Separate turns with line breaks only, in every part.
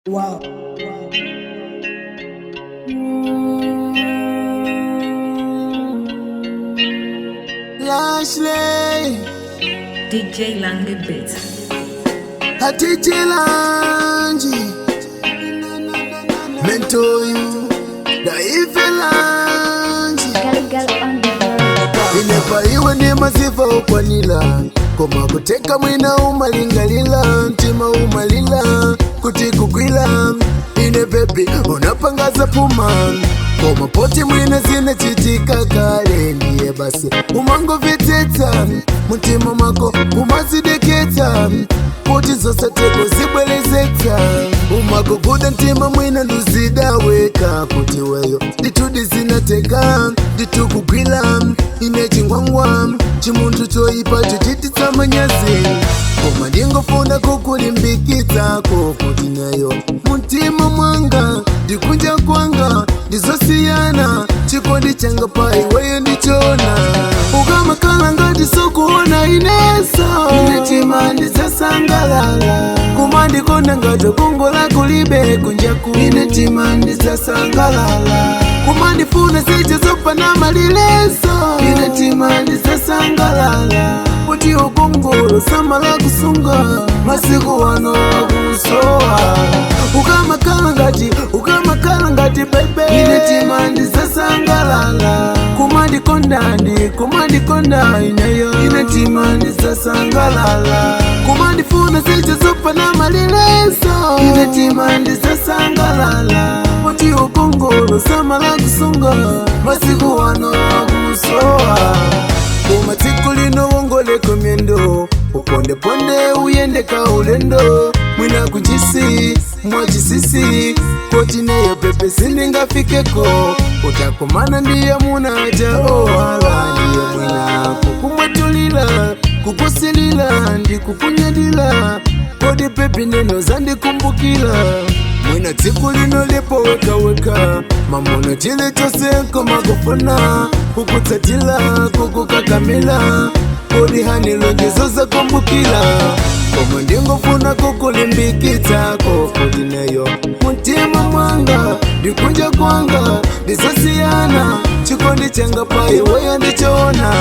Wow.
Lashley,
DJ Lange Beats.
Atiche Lanji, Mentor you, Daife Lanji.
Girl, girl on the verge.
Inepa iwe ndi masifa okwanila, koma kuteka mwina umalingalila, mtima umalila, kuti kugwila. Ine baby unapangaza puma, koma poti mwina zinachitika kale, ndiye basi umangovitsetsa mtima mwako umazideketsa poti zosateko zibwelezetsa umagoguda mtima mwina nduzidaweka kuti weyo nditudi zinateka nditukugwila ine chingwangwa chimunthu choipa chochititsa manyazi koma ndingofuna kukulimbikitsako kuti neyo mtima mwanga ndikunja kwanga ndizosiyana chikondi changa pa iweyo ndichona ukamakhala ngati sokuona ineso inetima ndizasangalala kuma ndikonda ngati kongola kulibe kunjaku inetima ndizasangalala kuma ndifuna zija zopana malileso inetima ndizasangalala kuti ukongolo samala kusunga masiku wano akusowa ukamakhala ngati ukamakhala ngati bebe inetima ndizasangalala kumandikondandi kumandikonda ineyo inetima ndizasangalala kumandifuna zija zopana malileso inetima ndizasangalala kuti ukongolo samala kusunga masiku wano akusowa koma tsiku lino wongoleko myendo upondeponde uyende kaulendo mwina kuchisi mwachisisi koti neyo pepe sindingafikeko utakomana ndiye munaja owala ndiye mwina kukumwetulila kukusilila ndikukunyadila kodi pepi neno zandikumbukila mwina tsiku lino lipo wekaweka mamono chile chose komakufuna kukutsatila kukukakamila kodi hanilonjezo zakumbukila koma ndingofuna kukulimbikitsako kuti neyo mtima mwanga ndikunja kwanga ndizosiyana chikondi changa pa iweyo ndichoona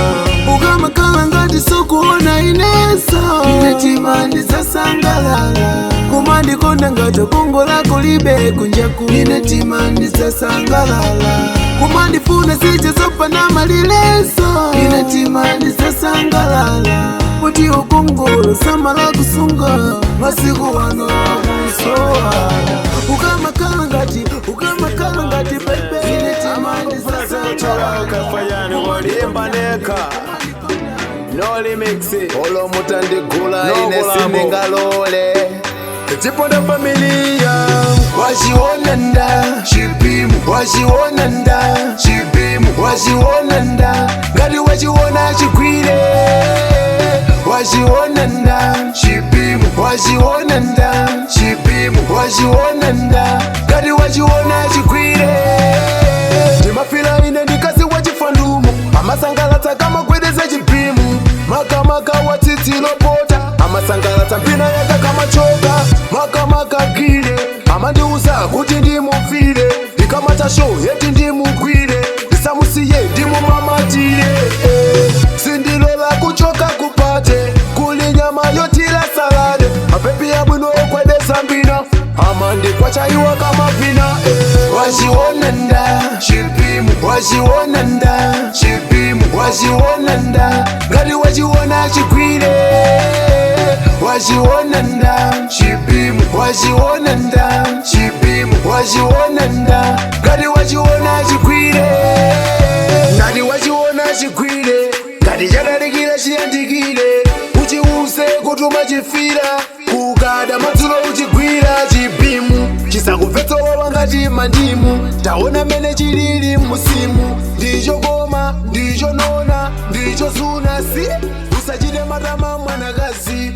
ukamakhala ngati sukuona ineso inetima ndizasangalala kuma ndikonda ngati kongola kulibe kunjaku inetima ndizasangalala kuma ndifuna zija zopana malileso inetima ndizasangalala kuti ukongolo samala kusunga masiku wano akusowa ukamakhala ngati ukamakhala ngati bebe inetima ndizasangalala
Kafayani No limix.
Olo mutandigula
No
ine
collabo.
sindingalole
Chiponda familia.
Wachiona nda
Chipimu,
wachiona nda
chipimu,
wachiona nda ngati wachiona chigwire wachiona nda
chipimu,
wachiona nda
chipimu.
wachiona nda ngati wachiona chigwire
Ndimafila ine ndikazi wachifandumu amasangalatsa kamagwedeza chipimu makamaka watsitsilopota amasangalatsa mpina yaka kamachoka makamaka gile amandiuza kuti ndimufile ndikamatasho yeti ndimugwire ndisamusiye ndimumamatile eh. Sindilola kuchoka kupate kuli nyama yotila salade mapepi yabwino okwedesa mbina amandikwachaiwa kamavina eh.
Wachiona nda
Chipimu,
wachiona nda
chipimu,
wachiona nda ngati wachiona chigwire wachiona nda
chipimu,
wachiona nda
chipimu,
wachiona nda ngati wachiona chigwire ngati wachiona chigwire ngati chadalikira chiyandikire uchiuse kutuma chifira kukada madzulo uchigwira chipimu
chisakubvetsowawa ngati mandimu taona mene chilili musimu ndichokoma ndichonona ndichozuna si usachite matama mwanakazi